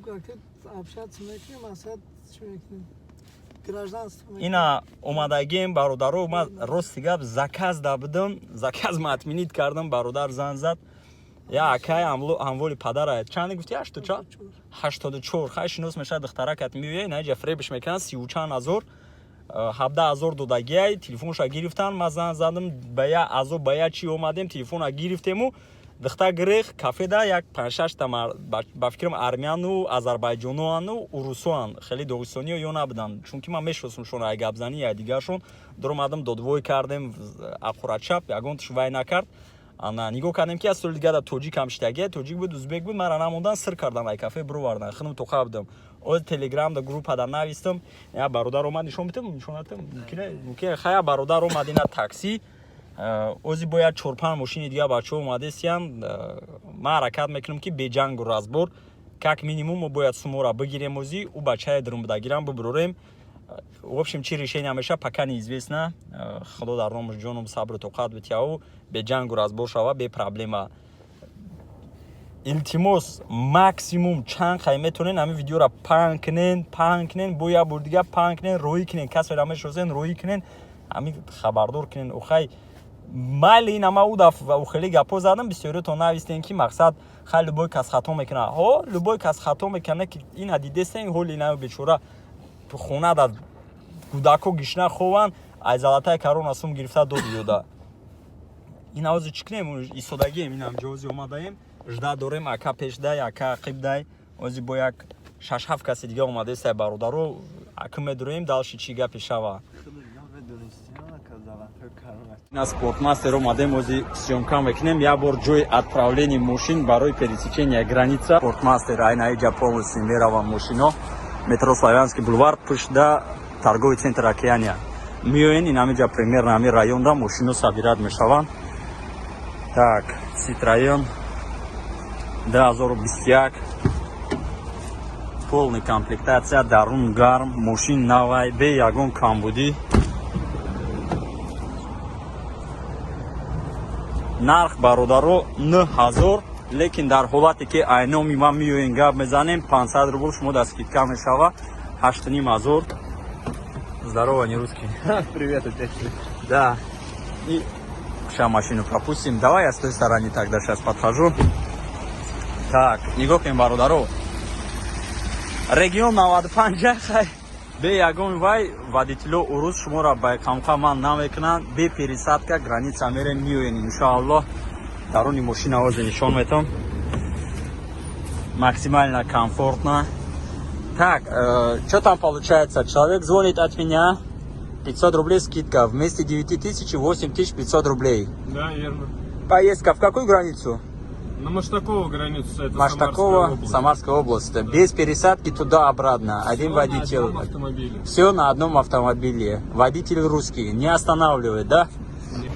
Общаться мекунем, асад чӣ мекунем? Гражданство мекунем. Ина омадагием, бародаро. Ма, рости гап, заказ да будам, заказ ма отменить кардам. Бародар зан зад, я акай амволи падара чанд гуфти? Ҳашту чанд? 84. Хай, шинос мешавад, духтаракат меояй, наҷа фребиш мекунанд. Сию чанд ҳазор, 17 000 додагиай, телефонша гирифтан. Ма зан задам, ба я азоб, ба я чӣ омадем, телефона гирифтему духта гирех кафеда як панҷшашта, ба фикрам, армяну азарбайҷоноану урусоан, хеле доғистониё ё набуданд, чунки ман мешиносумшон ай гапзанӣ, я дигаршон. Дуромадам, додвой кардем, ақурачап ягон туш вай накард. Ана нигоҳ кардем, ки аз соли дигар тоҷик ҳам шитагия, тоҷик буд, узбек буд, мара намондан, сир кардан, ай кафе бировардан. Худам тоқа будам. Оз Телеграмда, группада навистам, я бародар омад, нишон битам, нишонатам, мумкин. Хая, бародар омад, ина такси. Ози бояд чор-панҷ мошини дига бачаҳо омадесиян. Ман ҳаракат мекунам, ки беҷангу разбор, как минимум мо бояд сумора бигирем, ози ӯ бачаи дурумбудагирам бибурорем. В общем, чӣ решение меша, пока неизвестно. Худо дар номаш ҷоном сабру тоқат битияву беҷангу разбор шава, бе проблема. Илтимос, максимум чанд қай метонен, ҳамин видеоро паҳн кунен, паҳн кунен, бо як бор дига паҳн кунен, роҳӣ кунен, касеро мешиносен, роҳӣ кунен, ҳамин хабардор кунен. Охай, майли, ин ама ӯ даф хеле гапҳо задам, бисёриётон навистен, ки мақсад, хай, любой кас хато мекунад. Ҳо, любой кас хато мекунад, ки ина дидестен, ҳоли ина бечора хона дар кӯдако гишна хованд, ай Золотая Корона сум гирифта доди ёда. Ин ҳози чӣ кунем? Истодагием, инам ҷози омадаем, жда дорем, ака пешдай, ака ақибдай. Ози бо як шаш-ҳафт каси дига омадестай, бародаро, ака медуроем, дальше чӣ гапе шава. На Спортмастер омадем, ози съёмка мекунем як бор ҷои отправления мошин барои пересечения граница. Спортмастер айна иҷа полностью меравам мошино, метро Славянский бульвар, пушда торговый центр Океания. Миёен, ин ҳамиҷа, примерно ҳамин районда мошино собирать мешаванд. Так, Citroen 2021, полный комплектация, дарун гарм, мошин навай, бе ягон камбудӣ. Нарх, бародаро, 9000, лекин дар ҳолате ки айноми ман меоен, гап мезанем, 500 рубл шумо дар скидка мешава, 8500. Здорово, не русский? Привет, опять. Да, и сейчас машину пропустим. Давай я с той стороны тогда сейчас подхожу. Так, нигоҳ кунем, бародаро, регион 95. Хай, бе ягон вай, водитело урус шуморо ба қамқа ман намекунанд, бе пересадка граница мерем, меоен, иншоаллоҳ. Даруни мошина ҳозир нишон метам, максимально комфортно. Так, что там получается? Человек звонит от меня, 500 рублей скидка, вместе 9000, 8500 рублей. Да, верно. Поездка в какую границу? На Маштакова границу, это Маштакова, Самарская область. Самарская область. Без пересадки туда-обратно. Один Всё водитель. на одном автомобиле. Все на одном автомобиле. Водитель русский. Не останавливает, да?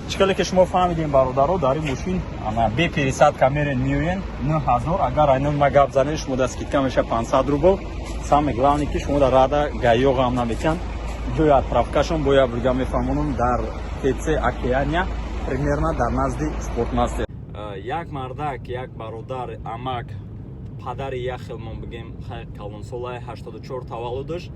Чикале ки шумо фаҳмидем, бародаро, дар ин мошин ана бе пересадка мерен, меоен, 9000. Агар айнон ма гап занед, шумо да скидка меша 500 рубл. Самое главное, ки шумо дар рада гаёғам наметиҳанд. Ҷои отправкашон бояд бурга мефаҳмонам, дар ТЦ Океания, примерно дар назди Спортмастер. Як мардак, як бародар, амак, падари як хелмон бигем, хай, калонсолаи, 84 таваллудаш.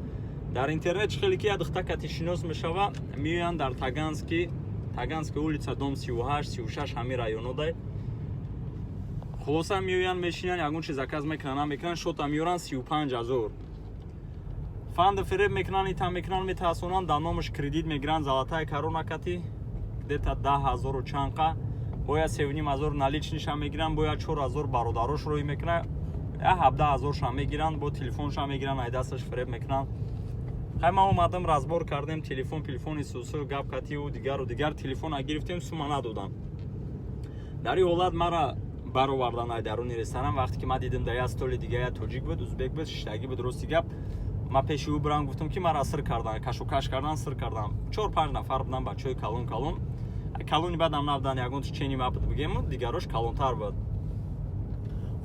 Дар интернет чӣ хеле ки як духтакати шинос мешава, меоянд дар Таганский, Таганская улица, дом 38, 36, ҳамин районодай. Хулоса, меоянд, мешинанд, ягон чи заказ мекунанд, намекунанд, шота меёранд, 35 000. Фанду фиреб мекунанд, итам мекунанд, метаасонанд, дар номаш кредит мегиранд, Золотая Корона кати где-то 10 000-у чанқа, бояд 3500 наличныйша мегиранд, бояд 4000 бародарош рӯй мекунанд, я 17 000-ша мегиранд, бо телефонша мегиранд, ай дасташ фиреб мекунанд. Хай, ман омадам, разбор кардем, телефон, телефони сусу, гап кативу дигару дигар, телефона гирифтем, сума надодам. Дар ин ҳолат мара баровардан ай даруни ресторан. Вақте ки ман дидам, дар як столи дига як тоҷик буд, узбек буд, шиштагӣ буд. Рости гап, ман пеши ӯ бурам, гуфтам, ки мара сир кардан, кашокаш кардан, сир кардан. Чор панҷ нафар будан, бачаҳои калон калон, калони бадам набудан, ягон чени ма буд бигему, дигарош калонтар буд.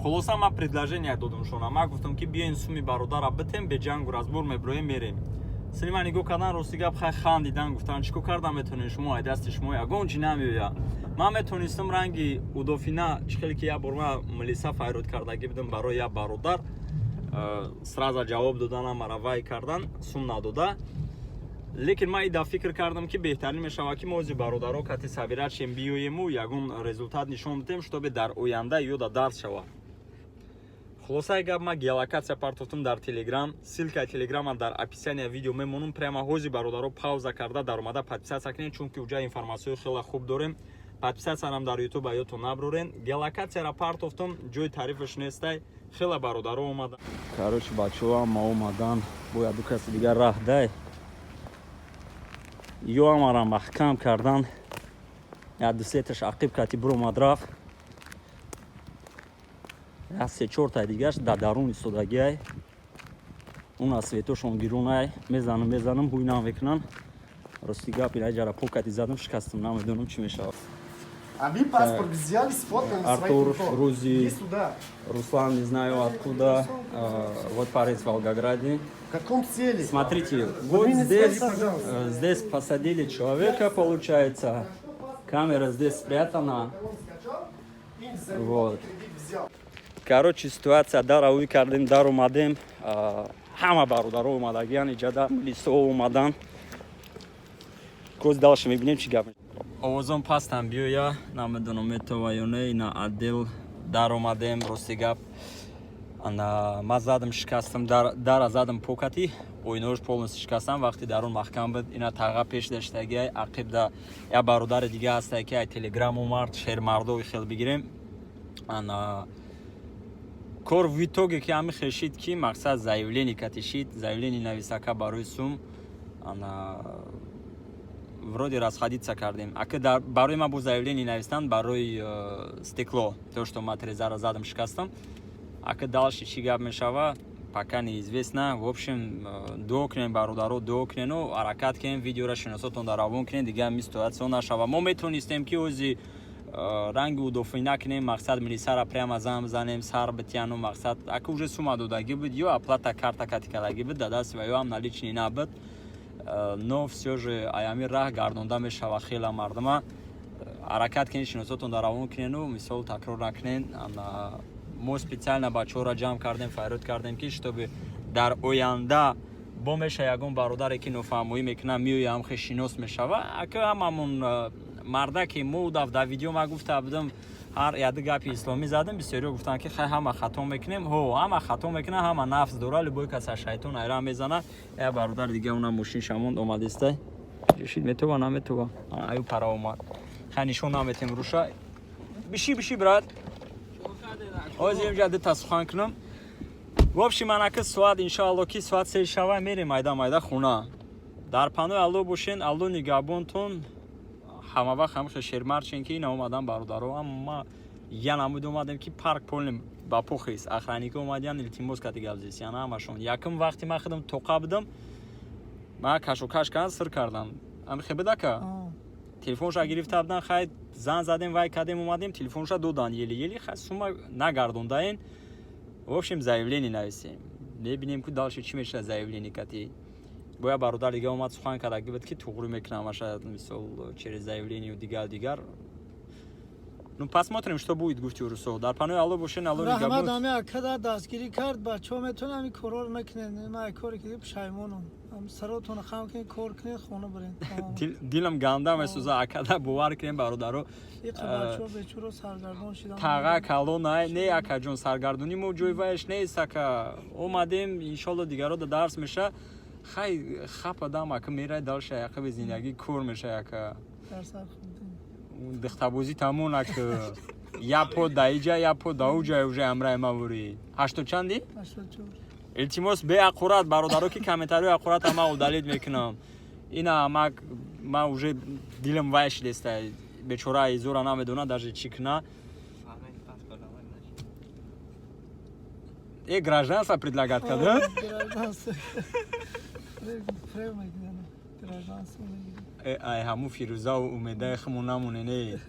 Хулоса, ман предложение додам шона, ман гуфтам, ки биёен, суми бародара битем, беҷангу разбор меброем, мерем. Сини ман нигоҳ кардан, рости гап, хай, хандидан, гуфтан: «Чӣ кор кардан метавонед шумо? Ай дасти шумо ягон чи намеояд». Ман метавонистам ранги удофина, чӣ хеле ки як бор ман милиса файрод кардагӣ будам барои як бародар. Сразу ҷавоб додан, амара вай кардан, сум надода. Лекин ман ида фикр кардам, ки беҳтарин мешавад, ки мо ози бародаро кати собирать шем, биёему, ягон результат нишон бидем, чтобы дар оянда ёда дарс шавад. Хулосаи гап, ман геолокатсия партофтум дар Телеграм. Ссылка и Телеграма дар описания видео мемонум. Прямо ҳози, бародаро, пауза карда даромада подписаться кунед, чунки уҷа информатсияи хеле хуб дорем. Подписаться рам дар Ютуб ба ёдтон наброрен. Геолокатсияра партофтум, ҷои тарифаш нестай. Хеле бародаро омада. Короче, бачаҳо ама омадан, бояд ду каси дигар раҳ дай. Ё амара маҳкам кардан, як дусеташ ақиб кати буромад, рафт, як се чортай дигаш дар дарун истодагиай. Уна светошон гирунай. Мезанам, мезанам, ҳуй намекунан. Рости гап, ина ҷара покати задам, шикастам, намедонам, чӣ мешавад. А вы паспорт взяли, сфоткали Артур, свои. Рузи. Иди сюда. Руслан, не знаю откуда. Вот парень в Волгограде. В каком цели? Смотрите, вот Подвинь здесь, скажи, пожалуйста. Здесь посадили человека, получается. Камера здесь спрятана. Он скачал и за Вот. кредит взял. Короче, ситуация дара уй кардем, дар омадем. Ҳама бародаро омадагиян, иҷада милисо омадан. Коз дальше мебинем, чӣ гап. Овозон пастам биёя, намедонам, метова ё не. Ина отдел дар омадем, рости гап. Ана ма задам, шикастам, дара задам покати, оинош полностью шикастам, вақти дарун маҳкам буд. Ина таға пеш даштагиай, ақибда як бародари дига ҳастае, ки ай Телеграм омард, шермардои хел бигирем. Ана кор в итоге ки ҳами хешид, ки мақсад заявление катишид, заявление нависака барои сум. Ана вроде расходиться кардем. Ака барои ман бо заявление навистан барои стекло, то что ма трезара задам, шикастам. Ака дальше чӣ гап мешава, пока неизвестно. В общем, дуо кунем, бародаро, дуо кунену ҳаракат кунем, видеора шиносотон дар равон кунем, дига ҳами ситуация нашава. Мо метонистем, ки ози ранги удофӣ накунем, мақсад милисара прямо зам занем, сар битяну. Мақсад, ака уже сума додагӣ буд, ё оплата карта катикалагӣ буд, да дасти ва ё ҳам наличный набуд. Но всё же аями раҳ гардонда мешава хела мардума. Ҳаракат кунед, шиносотон дар равон кунену мисол такрор накунен. Мо специально бачаҳоро ҷамъ кардем, фарёд кардем, ки чтобы дар оянда бо меша ягон бародаре, ки нофаҳмоӣ мекунад, меоя, ҳамхе шинос мешава. Ака ҳамамон мардаке мо дав дар видео ма гуфта будам, ҳар яду гапи исломӣ задам, бисёриҳо гуфтанд, ки хай, ҳама хато мекунем. Ҳо, ҳама хато мекунад, ҳама нафс дора, любой кас аз шайтон айра мезана. Я бародари дига, уна мошин шамонд, омадистай, шид метова, наметова, аю пара омад. Хай, нишон наметем руша. Биши, биши, брат, ҳозир инҷа дута сухан кунам. В общем, анака соат, иншоалло, ки соат 3 шава, мерем майда майда хона. Дар панои Алло бошен, Алло нигаҳбонтон. Ҳама вақт ҳамаша шермарчен, ки ина омадан бародаро. Ама я намуд омадем, ки парк полный ба похис, охранника омадиян, илтимос кати гап зесиян ҳамашон. Якум вақти ман худам тоқа будам, ман кашокаш кардан, сир кардам, ами хебедака телефонша гирифта будан. Хай, зан задем, вай кардем, омадем, телефонша додан еле еле. Хай, сума нагардондаен. В общем, заявление нависем, мебинем, ки дальше чӣ мешавад. Заявление кати боя бародар дига омад, сухан карда буд, ки туғрӣ мекунам аша, мисол, через заявление дигар дигар. Ну, посмотрим, что будет, гуфти урусо. Дар панои Алло бошен, Алло Раҳмат. нигаҳбон. Ҳами акада дастгирӣ кард. Бачаҳо метавонанд, ҳами корҳоро накунед. Ман коре ки пушаймонам. Саротонро хам кунед, кор кунед, хона биред. Тамом. Дилам ганда месӯза, акада, бовар кунем, бародаро. Иқа бачаҳо бечуро саргардон шидан. Таға калонай не, акаҷон, саргардонӣ мо ҷои вайш нест, ака. Омадем, иншолло, дигаро да дарс меша. Хай, хападам, ака, мерай дальше, ақиби зиндагӣ кор меша, ака. Дар сар хӯрдем. Дихтабозӣ тамон, ака. Я по да иҷа, я по да уҷа, уже амраи мавурӣ. Ҳаштод чанди? 84. Илтимос, беақурат, бародаро, ки комментариҳои ақурат ма удалить мекунам. Ина ма уже дилам вай шидеста, бечора изора намедона даже чӣ куна. Гражданство предлагать карда. Гражданство. Фреб мекунанд. Гражданство мегирад. Ай, ҳамун Фирӯзаву Умедаи хумон намоне, не.